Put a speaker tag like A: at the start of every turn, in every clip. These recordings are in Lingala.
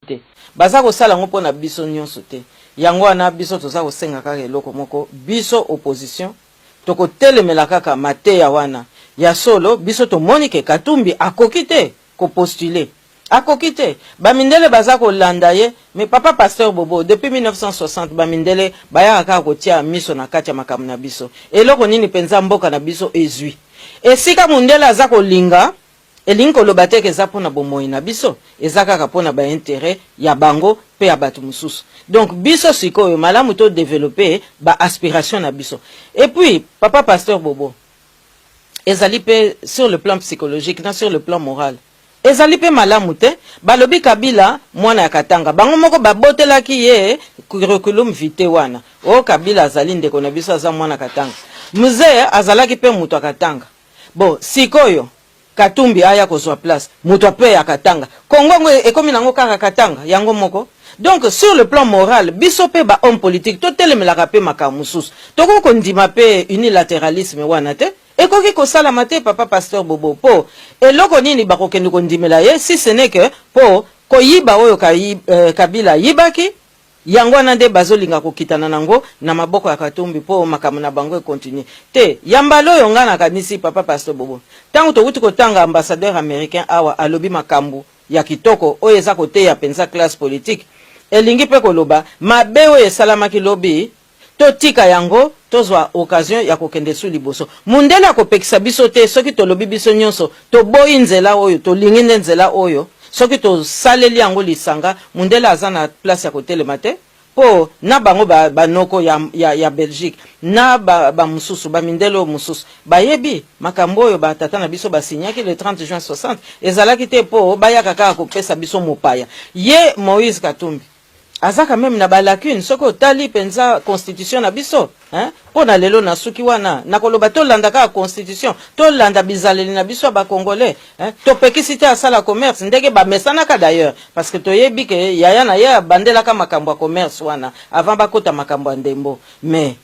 A: Te. Baza kosala yango mpo na biso nyonso te. Yango wana biso toza kosenga kaka eloko moko, biso opposition tokotelemela kaka mateya wana. Ya solo biso tomoni ke Katumbi akoki te ko postuler. Akoki te. Ba mindele baza kolanda ye, mais papa pasteur Bobo, depuis 1960 ba mindele bayaka kaka kotia miso na kati ya makambo na biso. Eloko nini penza mboka na biso ezui? Esika mundele aza kolinga. Elingi koloba te ke eza pona bomoyi na biso, eza kaka pona ba interet ya bango pe ya batu mosusu. Donc biso sikoyo malamu to developper ba aspirations na biso. Et puis papa pasteur Bobo, ezali pe sur le plan psychologique na sur le plan moral ezali pe malamu te. Balobi Kabila mwana ya Katanga, bango moko babotelaki ye curriculum vitae wana. Oh Kabila azali ndeko na biso, aza mwana Katanga. Mzee azalaki pe mutu ya Katanga. Bon sikoyo Katumbi aya kozua place mutu ape ya Katanga Congo yango ekomi nango kaka Katanga yango moko? Donc sur le plan moral biso pe ba homme politique totelemelaka pe makambo mususu tokoki kondima pe unilateralisme wana te ekoki kosalama te papa pasteur Bobo po eloko nini bakokende kondimela ye si ce n'est que po koyiba oyo Kabila ayibaki Yango wana nde bazo linga kokitana na ngo na maboko ya Katumbi po makambo na bango e continuer. Te, ya mbala oyo nga nakanisi papa Pasteur Bobo, tango towuti kotanga ambassadeur americain awa alobi makambu ya kitoko oyo eza koteya penza classe politique, elingi pe koloba mabe oyo esalamaki lobi totika yango tozwa occasion ya kokende su liboso. Mundele akopekisa biso te soki tolobi biso nionso toboyi nzela oyo tolingi nde nzela oyo, soki tosaleli yango lisanga mundele aza na place ya kotelema te po na bango ba ba noko ya ya ya Belgique na ba ba mususu ba mindele oyo mususu bayebi makambo oyo ba tata na biso ba signaki le 30 juin 60 ezalaki te po bayaka kaka kopesa biso mopaya ye Moise Katumbi aza quand meme na ba lacune soki otali penza constitution na biso hein po na lelo na suki wana na koloba tolanda kaka constitution tolanda bizaleli na biso ya ba congolais hein topekisi te asala commerce ndenge bamesanaka d'ailleurs parce que toyebi ke yaya na ye abandelaka makambo ya commerce wana avant bakota makambo ya ndembo mais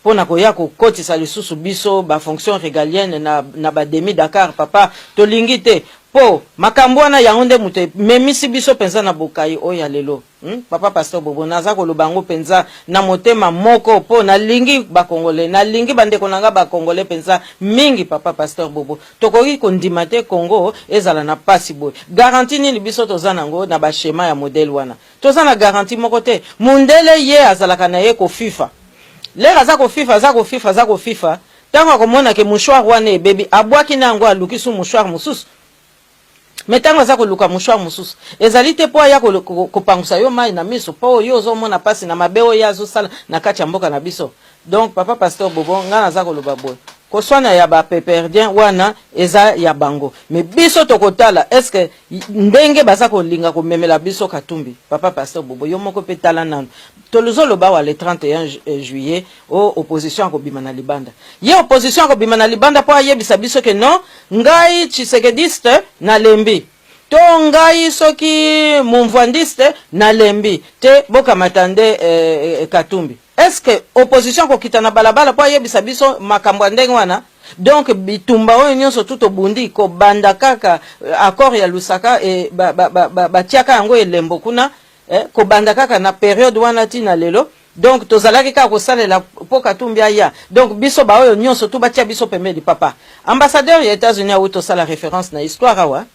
A: Mpo na koya kokotisa lisusu biso ba fonctions regaliennes na na ba demi Dakar papa tolingi te mpo makambo wana yango nde moto ememisi biso mpenza na bokayi oyo ya lelo hum papa pasteur Bobo naza koloba yango mpenza na motema moko mpo nalingi ba congolais nalingi ba ndeko na nga ba congolais mpenza mingi papa pasteur Bobo tokoki kondima te Congo ezala na pasi boye garantie nini biso toza na yango na ba schema ya modèle wana toza na garantie moko te mundele ye azalaka na ye kofifa L'heure aza ko fifa aza ko fifa aza ko fifa tango akomona ke mouchoir wana ebebi abwaki na yango aluki su mouchoir mosusu mais tango aza koluka mouchoir mosusu ezali te po aya kopangusa yo mayi na miso po yo ozomona pasi na mabe oyo ye azosala na kati ya mboka na biso. Donc papa pasteur Bobo nga naza koloba boye koswana ya ba peperdien wana eza ya bango mais biso tokotala est ce que ndenge baza kolinga komemela biso Katumbi papa pasteur Bobo yo moko pe tala nanu Tolozo loba awa le 31 juillet oh opposition akobima na libanda. Ye opposition akobima na libanda po ayebisa biso ke non ngai tshisekediste nalembi to ngai soki mumvuandiste nalembi te bokamata nde eh, Katumbi. Est ce que opposition akokita na balabala po ayebisa biso makambo ya ndenge wana? Donc bitumba oyo nyonso tu tobundi kobanda kaka accord ya Lusaka e, batiaka ba, ba, ba yango elembo kuna Eh, kobanda kaka na periode wana ti na lelo donc tozalaki kaka kosalela po Katumbi aya donc biso baoyo nyonso tu batia biso pembeni papa ambassadeur ya Etats-Unis awuti tosala reference na histoire awa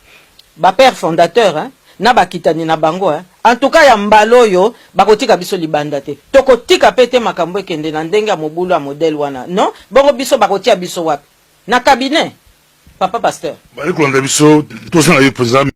A: ba père fondateur hein, na bakitani na bango hein. En tout cas ya mbala oyo bakotika biso libanda te tokotika pe te makambo ekende na ndenge ya mobulu ya modèle wana non bongo biso bakotia biso wapi na cabinet papa pasteur
B: Bali kolanda biso toza na yo mpenza.